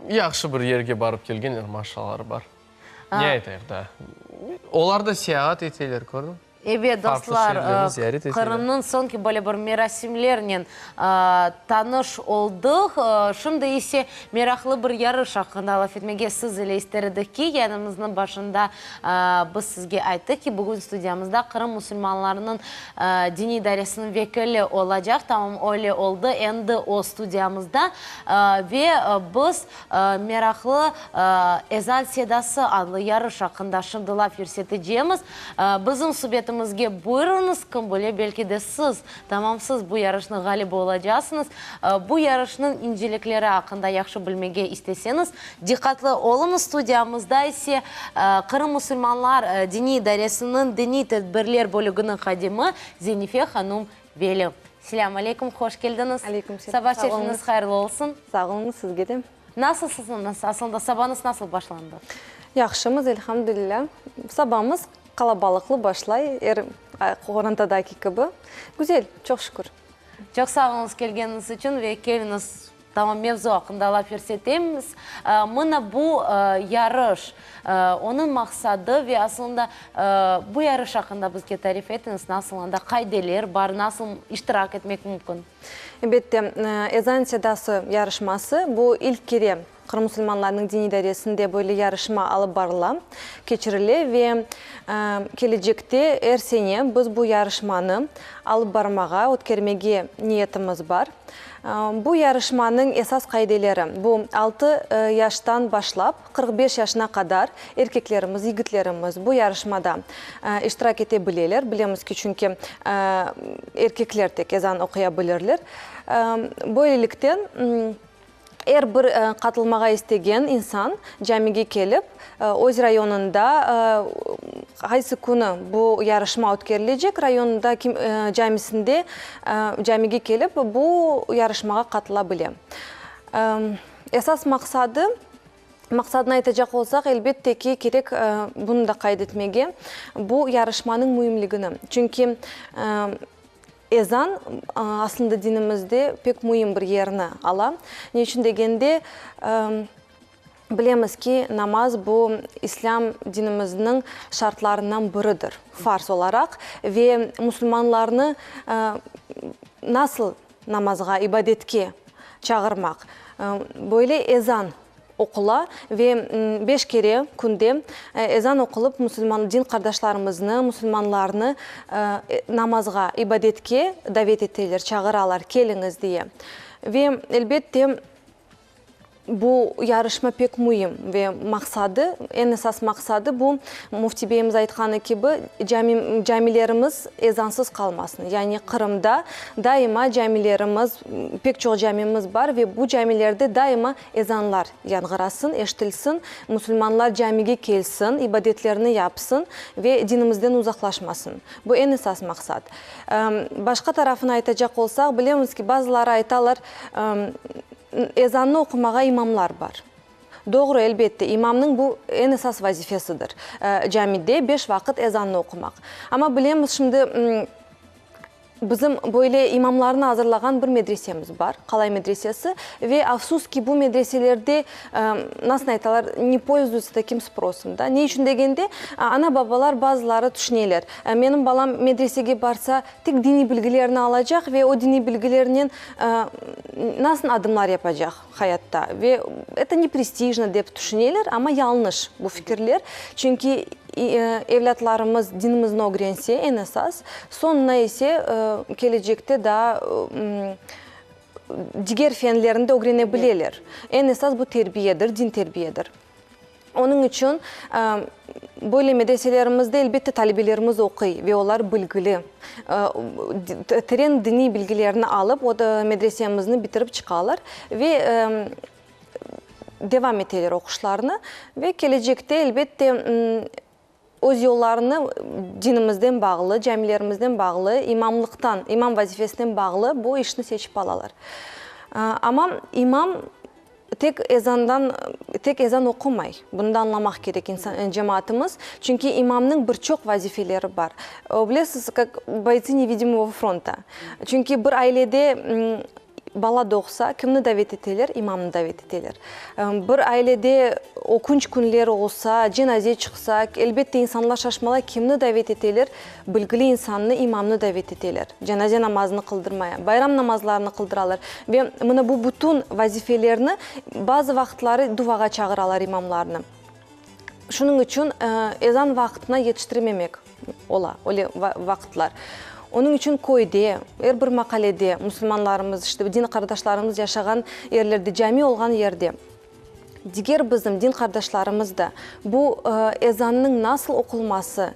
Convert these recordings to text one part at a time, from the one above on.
Yahşı bir yerge barıp kelgenler, maşinaları bar. Ne aytayıq daa? Olar da seyaat eteler, kördiñ? Ebet, dostlar, Qırımnıñ soñki böyle bir merasimlernen tanış oldıq. Şimdi ise meraqlı bir yarış aqqında laf etmege siz ile ister edik ki, yayınımıznıñ başında biz sizge ayttıq ki, bugün studiyamızda Qırım musulmanlarınıñ diniy idaresiniñ vekili olacaq. Tamam öyle oldı, endi o studiyamızda ve biz Meraqlı Ezan sedası adlı yarış aqqında şimdi laf yürsetecemiz. Bizim subetimizge buyurıñız, kim bile, belki de siz, tamam siz bu yarışnıñ ğalibi olacasıñız. Bu yarışnıñ incelikleri aqqında yahşı bilmege isteseñiz, diqqatlı oluñız. Studiyamızda ise Qırım musulmanlar diniy idaresiniñ diniy tedbirler bölüginiñ hadimi Zenife hanum Veli. Selâm aleyküm, hoş keldiñiz. Aleyküm selâm. Saba şerfiñiz hayırlı olsun. Sağ oluñız, sizge de. Nasılsıñız, aslında sabañız nasıl başlandı? Yahşımız, elhamdülilâ. Sabamız qalabalıqlı başlay, er qorantadaki kibi. Güzel, çoq şükür. Çoq sağ oluñız kelgeniñiz içün ve keliñiz Tamam, mevzu aqqında laf yürsetemiz. Mına bu yarış, onıñ maqsadı ve aslında bu yarış aqqında bizge tarif etiñiz, nasıl anda qaideler bar, nasıl iştirak etmek mümkün? Elbette, Ezan sedası yarışması, bu ilk kere Qırım musulmanlarınıñ diniy idaresinde böyle yarışma alıp barıla, keçirile ve kelecekte er sene biz bu yarışmanı alıp barmağa, ötkermege niyetimiz bar. Bu yarışmanıñ esas qaideleri, bu, altı yaştan başlap 45 yaşına qadar erkeklerimiz, yigitlerimiz bu yarışmada iştirak ete bileler. Bilemiz ki, çünki erkekler tek ezan oquya bilirler. Böylelikten, Er bir qatılmağa istegen insan camige kelip, öz rayonında qaysı künü bu yarışma ötkerilecek, rayonında camisinde camige kelip, bu yarışmağa qatıla bile. Esas maqsadı, maqsadını aytacaq olsaq, elbette ki, kerek bunı da qayd etmege, bu yarışmanıñ müimligini. Çünki Ezan, aslında dinimizde pek müim bir yerni ala. Ne içün degende, bilemiz ki, namaz bu İslâm dinimizniñ şartlarından biridir, farz olaraq ve musulmanlarnı nasıl namazğa, ibadetke çağırmaq, böyle ezan oqula ve beş kere künde ezan oqulıp, musulman din qardaşlarımıznı, musulmanlarnı namazğa, ibadetke davet eteler, çağıralar, keliñiz diye. Ve, elbette, bu yarışma pek müim ve maqsadı, eñ esas maqsadı bu, Müfti beyimiz aytqanı kibi, cami, camilerimiz ezansız qalmasın. Yani Qırımda daima camilerimiz, pek çoq camimiz bar ve bu camilerde daima Ezanlar yanğırasın, eşitilsin, musulmanlar camige kelsin, ibadetlerini yapsın ve dinimizden uzaqlaşmasın. Bu eñ esas maqsat. Başqa tarafını aytacaq olsaq, bilemiz ki, bazıları aytalar, ezannı oqumağa imamlar bar. Doğru, elbette, imamnıñ bu eñ esas vazifesidir, camide beş vaqıt ezannı oqumaq. Amma bilemiz, şimdi Bizim böyle imamlarnı azırlağan bir medresemiz bar, Qalay medresesi, ve afsus ki, bu medreselerde, nasıl aytalar, ne pользуются takim sprosom, da. Ne içün degende, ana-babalar bazıları tüşüneler, menim balam medresege barsa, tek diniy bilgilerni alacaq ve o diniy bilgilernen nasıl adımlar yapacaq hayatta ve eto ne prestijno dep tüşüneler, amma yañlış bu fikirler, çünki Evlâtlarımız dinimizni ögrense, eñ esas, soñuna ise kelecekte daa diger fenlerni de ögrene bileler. Eñ esas bu terbiyedir, din terbiyedir. Onıñ içün böyle medreselerimizde, elbette, talebelerimiz oquy ve olar bilgili, teren diniy bilgilerni alıp, o medresemizni bitirip çıqalar ve devam eteler oquşlarını ve kelecekte, elbette, öz yollarını dinimizden bağlı, camilerimizden bağlı, imamlıqtan, imam vazifesinen bağlı bu işni seçip alalar. Amma imam tek ezandan, tek ezan oqumay, bunı da añlamaq kerek insan, cemaatımız, çünki imamnıñ bir çoq vazifeleri bar. O, bilesiz, kak boytsı nevidimogo fronta. Çünki bir ailede. Bala doğsa, kimni davet eteler? İmamnı davet eteler. Bir ailede ökünç künler olsa, cenaze çıqsa, elbette, insanlar şaşmalay, kimni davet eteler? Bilgili insannı, imamnı davet eteler, cenaze namazını qıldırmaya, bayram namazlarını qıldıralar. Ve mına bu bütün vazifelerni bazı vaqıtları duvağa çağıralar imamlarnı. Şunıñ içün ezan vaqtına yetiştirmemek ola, öyle vaqıtlar. Onıñ içün köyde, er bir maqalede musulmanlarımız, işte, din qardaşlarımız yaşağan yerlerde, cami olğan yerde, diger bizim din qardaşlarımız da bu ezannıñ nasıl oqulması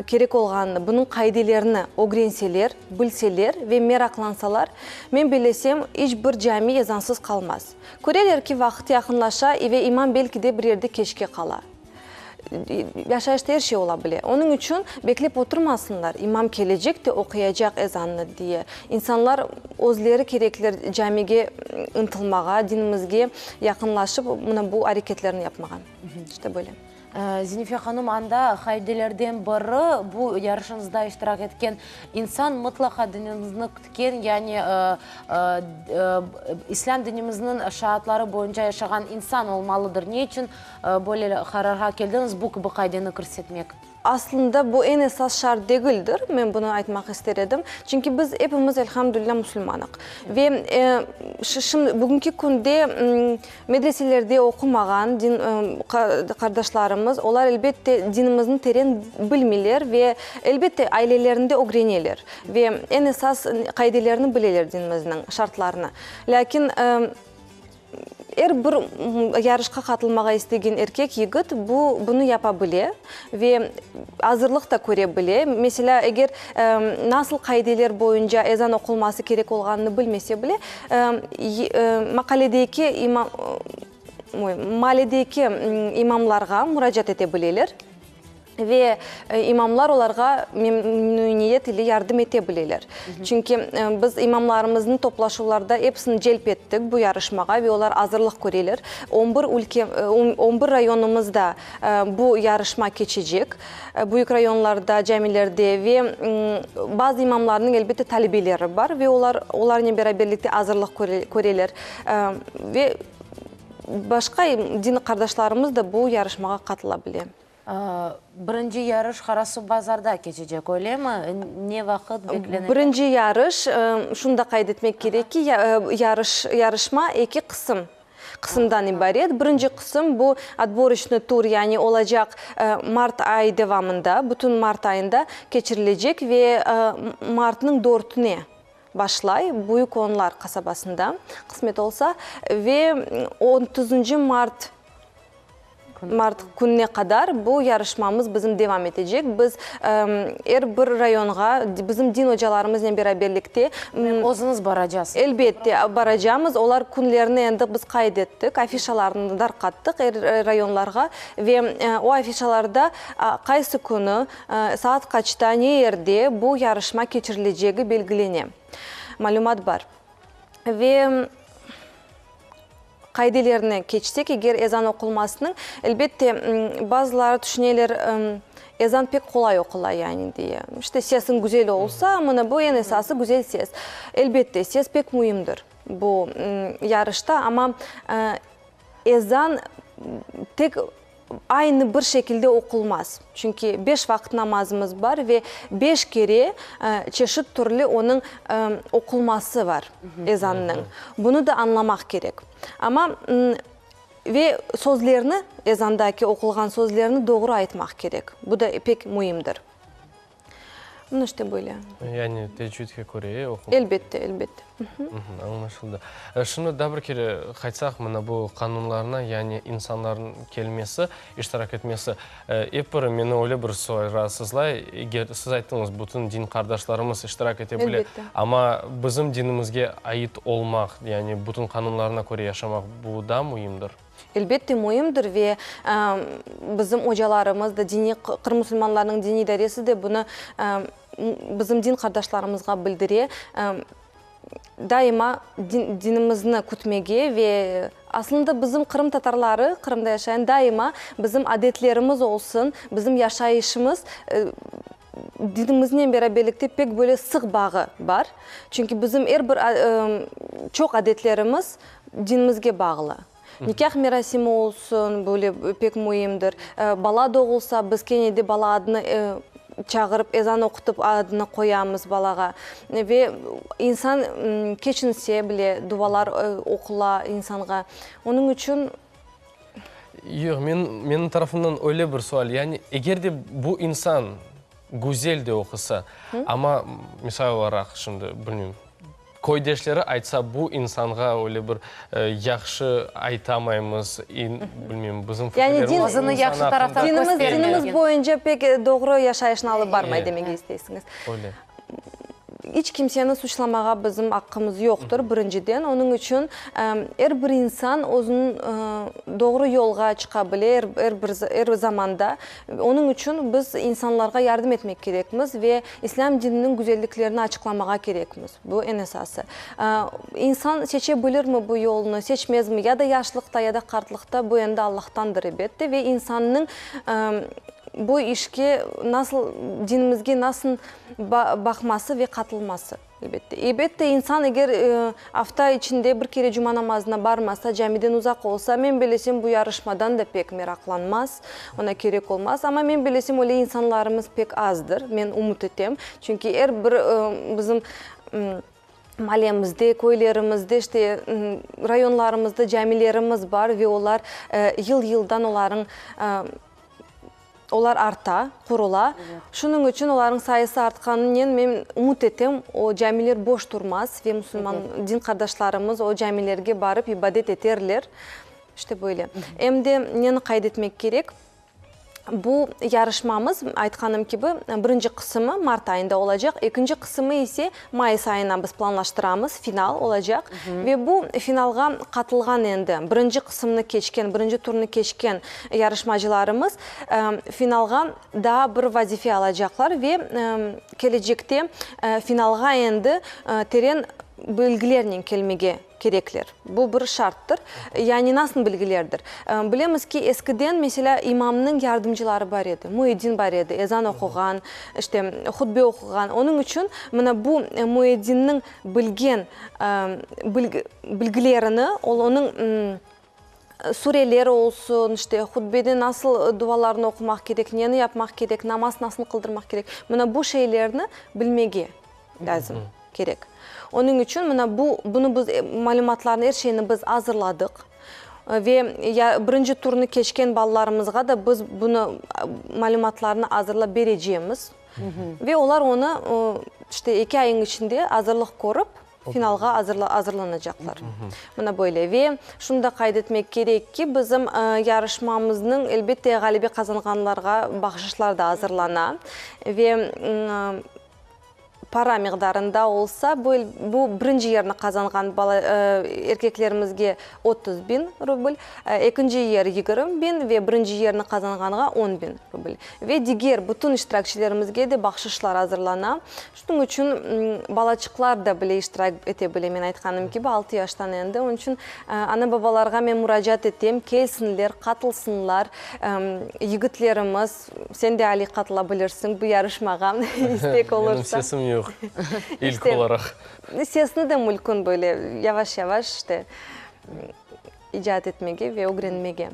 kerek olğanını, bunıñ qaidelerini ögrenseler, bilseler ve meraqlansalar, men bellesem, iç bir cami ezansız qalmaz. Köreler ki, vaqıt yaqınlaşa ve imam belki de bir yerde keçke qala. Yaşayışta er şey ola bile. Onıñ içün beklep oturmasınlar, imam kelecek de oquyacaq ezannı diye. İnsanlar özleri kerekler camige ıntılmağa, dinimizge yaqınlaşıp, mına bu areketlerni yapmağa. İşte böyle. Zenife hanım, anda qaidelerden biri, bu yarışıñızda iştirak etken insan mıtlaqa dinimizni kütken, yani İslâm dinimizniñ şaatları boyunca yaşağan insan olmalıdır. Ne içün böyle qararğa keldiñiz, bu kibi qaideni kirsetmek? Aslında bu eñ esas şart degildir, men bunı aytmaq ister edim. Çünki biz epimiz, elhamdülilâ, musulmanıq. Ve şimdi, bugünki künde Medreselerde oqumağan din qardaşlarımız, olar, elbette, dinimizni teren bilmeyler ve, elbette, ailelerinde ögreneler ve eñ esas qaidelerini bileler dinimizniñ, şartlarını. Lâkin er bir yarışqa qatılmağa istegen erkek, yigit bu, bunı yapa bile ve azırlıq da köre bile. Meselâ, eger nasıl qaideler boyunca ezan oqulması kerek olğanını bilmese bile, Maqaledeki maledeki imamlarğa muracaat ete bileler ve imamlar olarğa memnüniyet ile yardım ete bileler. Çünki biz imamlarımıznı toplaşuvlarda episini celp ettik bu yarışmağa ve olar azırlıq köreler. On bir ülke, on bir rayonımızda bu yarışma keçecek. Büyük rayonlarda, camilerde ve bazı imamlarnıñ, elbette, talebeleri bar ve olar olarnen beraberlikte azırlıq köreler. Ve başqa din qardaşlarımız da bu yarışmağa qatıla bile. Birinci yarış Qarasuvbazarda keçecek, öylemi? Ne vaqıt beklenile? Birinci yarış, şunı da qayd etmek kerek ki, yarış, yarışma eki qısım. Qısımdan ibaret. Birinci qısım, bu otboroçnıy tur, yani olacaq mart ayı devamında, bütün mart ayında keçirilecek ve martnıñ dörtüne başlay Büyük Onlar qasabasında, qısmet olsa, ve otuzıncı mart Mart kününe qadar bu yarışmamız bizim devam etecek. Biz er bir rayonğa bizim din ocalarımıznen beraberlikte. Özüñiz baracasıñız. Elbette, baracamız. Olar künlerini endi biz qayd ettik, afişalarnı darqattıq er rayonlarğa ve o afişalarda qaysı künü, saat qaçta, ne yerde bu yarışma keçirilecegi belgilene. Malümat bar. Ve. Qaidelerine keçsek, eger ezan oqulmasınıñ, elbette, bazıları tüşüneler, ezan pek qolay oqula, yani, diye. İşte, sesiñ güzel olsa, mına bu eñ esası, güzel ses. Elbette, ses pek müimdir bu yarışta, amma ezan tek Aynı bir şekilde oqulmaz. Çünki beş vaqıt namazımız bar ve beş kere çeşit türlü onıñ oqulması bar, ezannıñ. Bunı da añlamaq kerek. Amma ve sözlerni, ezandaki oqulğan sözlerni doğru aytmaq kerek. Bu da pek müimdir. Mına işte böyle. Yani tecvidge köre oqumaq. Elbette, elbette. Añlaşıldı. Şimdi daa bir kere qaytsaq mına bu qanunlarına, yani insanlarnıñ kelmesi, iştirak etmesi. Ep bir meni öyle bir sual raatsızlay, eger siz ayttıñız, bütün din qardaşlarımız iştirak ete bile, Elbette. amma bizim dinimizge ait olmaq, yani bütün qanunlarına köre yaşamaq, bu daa müimdir. Elbette, müimdir ve bizim ocalarımız da, diniy, Qırım musulmanlarınıñ diniy idaresi de bunı bizim din qardaşlarımızğa bildire, daima dinimizni kütmege ve aslında bizim qırımtatarları, Qırımda yaşayan, daima bizim adetlerimiz olsun, bizim yaşayışımız. Dinimiznen beraberlikte pek böyle sıq bağı bar. Çünki bizim er bir çoq adetlerimiz dinimizge bağlı. Nikâh merasimi olsun, böyle pek müimdir. Bala doğulsa, biz kene de bala adını çağırıp, ezan oqutıp adını qoyamız balağa. Ve insan keçinse bile, dualar oqula insanğa. Onıñ içün. Yoq, men, menim tarafımdan öyle bir sual, yani eger de bu insan güzel de oqusa, amma, misal olaraq, şimdi, bilmeyim, köydeşleri aytsa, bu insanğa öyle bir yahşı aytamaymız, bilmeyim, bizim Yani din, fikirlerimiz Özüni insan yahşı taraftan aqqında. dinimiz, köstermegen. dinimiz boyunca pek doğru yaşayışnı alıp barmay demege isteysiñiz. Öyle. İç kimseni suçlamağa bizim aqqımız yoqtır, birinciden. Onıñ içün er bir insan özüniñ doğru yolğa çıqa bile er bir er zamanda. Onıñ içün biz insanlarğa yardım etmek kerekmiz ve İslâm dininiñ güzelliklerini açıqlamağa kerekmiz. Bu eñ esası. İnsan seçe bilirmi bu yolnı, seçmezmi, ya da yaşlıqta, ya da qartlıqta, bu endi Allahtandır, elbette, ve insannıñ bu işke nasıl, dinimizge nasıl baqması ve qatılması, elbette. Elbette, insan eger afta içinde bir kere cuma namazına barmasa, camiden uzaq olsa, men bilesem, bu yarışmadan da pek meraqlanmaz, oña kerek olmaz. Amma men bilesem, öyle insanlarımız pek azdır, men ümüt etem. Çünki er bir bizim Malemizde, köylerimizde, işte, rayonlarımızda camilerimiz bar ve olar yıl-yıldan olarıñ, olar arta, qurula. Şunıñ içün olarıñ sayısı artqanınen men ümüt etem, o camiler boş turmaz ve musulman din qardaşlarımız o camilerge barıp ibadet eterler. İşte böyle. Em de neni qayd etmek kerek? Bu yarışmamız, aytqanım kibi, birinci qısımı mart ayında olacaq, ekinci qısımı ise mayıs ayına biz planlaştıramız, final olacaq. Ve bu finalğa qatılğan endi birinci qısımnı keçken, birinci turnı keçken yarışmacılarımız finalğa daa bir vazife alacaqlar ve kelecekte finalğa endi teren bilgilernen kelmege kerekler. Bu bir şarttır. Yani nasıl bilgilerdir? Bilemiz ki, eskiden, meselâ, imamnıñ yardımcıları bar edi, müeddin bar edi, ezan oquğan, işte, hutbe oquğan. Onıñ içün mına bu müeddinniñ bilgen bilgilerini, onıñ sureler olsun, işte, hutbede nasıl dualarnı oqumaq kerek, neni yapmaq kerek, namaz nasıl qıldırmaq kerek, mına bu şeylerni bilmege lâzim, kerek. Onıñ içün mına bu, bunı biz, malümatlarnı, er şeyni biz azırladıq ve ya birinci turnı keçken balalarımızğa da biz bunı, malümatlarnı azırlap berecemiz ve olar onı, işte, eki ayıñ içinde azırlıq körip, Finalğa azırlanacaqlar. Mına böyle. Ve şunı da qayd etmek kerek ki, bizim yarışmamıznıñ, elbette, ğalebe qazanğanlarğa bahşışlar da azırlana. Ve para miqdarında olsa, bu, bu birinci yerni qazanğan bala, erkeklerimizge 30 biñ rubl, ekinci yer 20 biñ ve birinci yerni qazanğanğa on biñ rubl. Ve diger bütün iştirakçilerimizge de bahşışlar azırlana. Şunıñ içün balaçıqlar da bile iştirak ete bile, men aytqanım kibi, altı yaştan endi. Onıñ içün ana-babalarğa men muracaat etem, kelsinler, qatılsınlar. Yigitlerimiz, sen de, Ali, qatıla bilirsiñ bu yarışmağa, istek olursa. Menim sesim yoq, ilk olaraq. Sesni de mülkün böyle yavaş-yavaş işte icat etmege ve ögrenmege.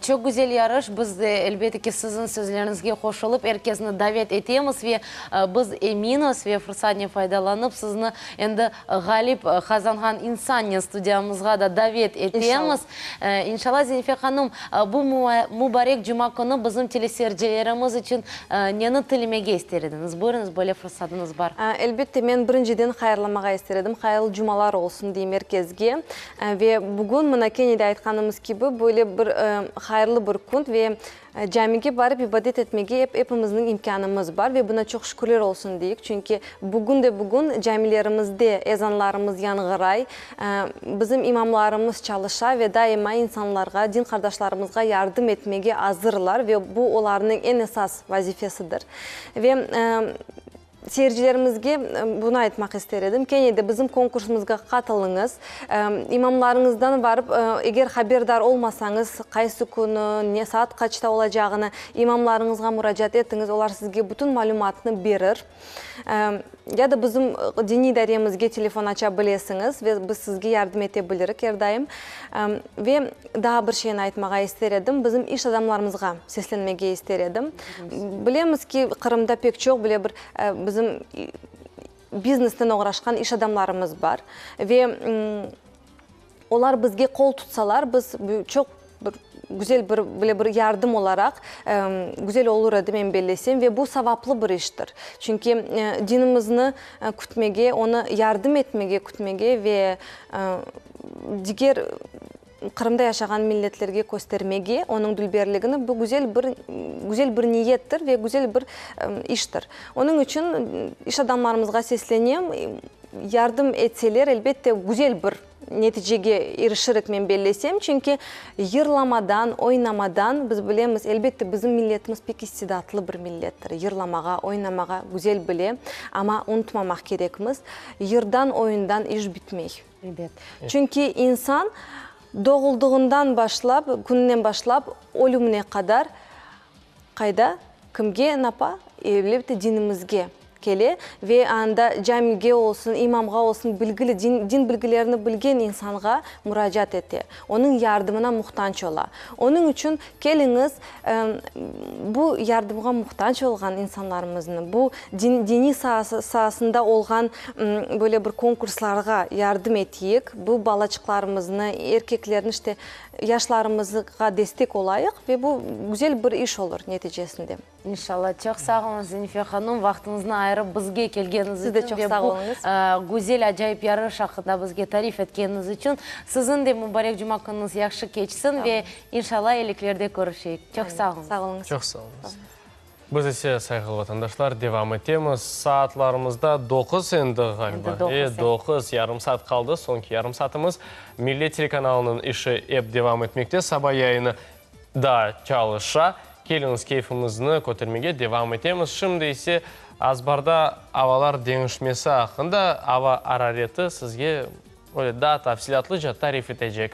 Çoq güzel yarış. Biz de, elbette ki, siziñ sözleriñizge qoşulıp, er kesni davet etemiz ve biz eminiz ve fırsatnen faydalanıp, sizni endi ğalip qazanğan insannen studiyamızğa da davet etemiz. İnşallah. Zenife hanım, bu mubarek cuma künü bizim teleseyircilerimiz içün neni tilemege ister ediñiz? Buyurıñız, böyle fırsatıñız bar. Elbette, men birinciden hayırlamağa ister edim. Hayırlı cumalar olsun deyim er kesge. Ve bugün, mına, kene de aytqanımız kibi, böyle bir hayırlı bir kün ve camige barıp ibadet etmege ep epimizniñ imkânımız bar ve buna çoq şükürler olsun deyik, çünki bugün de bugün camilerimizde ezanlarımız yañğıray, bizim imamlarımız çalışa ve daima insanlarğa, din qardaşlarımızğa yardım etmege azırlar ve bu olarnıñ eñ esas vazifesidir. Ve. Seyircilerimizge bunı aytmaq ister edim, kene de bizim konkursımızğa qatılıñız. İmamlarıñızdan barıp, eger haberdar olmasañız, qaysı künü, ne saat qaçta olacağını, imamlarıñızğa muracaat etiñiz, olar sizge bütün malümatnı berir. Ya da bizim diniy idaremizge telefon aça bilesiñiz ve biz sizge yardım ete bilirik er daim. Ve daa bir şeyni aytmağa ister edim, bizim iş adamlarımızğa seslenmege ister edim. Bilemiz ki, Qırımda pek çoq bile bir bizim biznesnen oğraşqan iş adamlarımız bar ve olar bizge qol tutsalar, biz çoq bir güzel bir bile bir yardım olaraq güzel olur edi, men bellesem, ve bu savaplı bir iştir. Çünki dinimizni kütmege, onı yardım etmege kütmege ve diger Qırımda yaşağan milletlerge köstermege onıñ dülberligini, bu güzel bir güzel bir niyettir ve güzel bir iştir. Onıñ içün iş adamlarımızğa seslenem, yardım etseler, elbette, güzel bir neticege irişirik, men bellesem, çünki yırlamadan, oynamadan, biz bilemiz, elbette, bizim milletimiz pek istidatlı bir millettir, yırlamağa, oynamağa güzel bile, amma unutmamaq kerekmiz, yırdan, oyundan iş bitmey. Ebet. Çünki insan doğuldığından başlap, kününden başlap ölümine qadar qayda, kimge napa, elbette dinimizge kele ve anda camige olsun, imamğa olsun, bilgili, din, din bilgilerini bilgen insanğa muracaat ete, onıñ yardımına muhtac ola. Onıñ içün keliñiz, bu yardımğa muhtac olğan insanlarımıznı, bu din, diniy saası, saasında olğan böyle bir konkurslarğa yardım eteyik, bu balaçıqlarımıznı, erkeklerni, işte, yaşlarımızğa destek olayıq ve bu güzel bir iş olur neticesinde. İnşallah. Çoq sağ oluñız, Zenife hanım, vaqtıñıznı ayırıp bizge kelgeniñiz Siz de içün çoq ve sağ bu oluñız. güzel, acayip yarış aqqında bizge tarif etkeniñiz içün. Siziñ de mubarek cuma künüñiz yahşı keçsin ve İnşallah eliklerde körüşeyik. Çoq sağ oluñız. Sağ oluñız. Çoq sağ oluñız. Biz ise, sayğılı vatandaşlar, devam etemiz. Saatlarımızda doquz endi ğaliba. Endi doquz, E, doquz, yarım saat qaldı, soñki yarım saatımız. Millet telekanalınıñ işi ep devam etmekte, saba yayını daa çalışa. Keliñiz, keyfimizni kötermege devam etemiz. Şimdi ise azbarda avalar deñişmesi aqqında ava arareti sizge öyle daa tafsilâtlıca tarif etecek.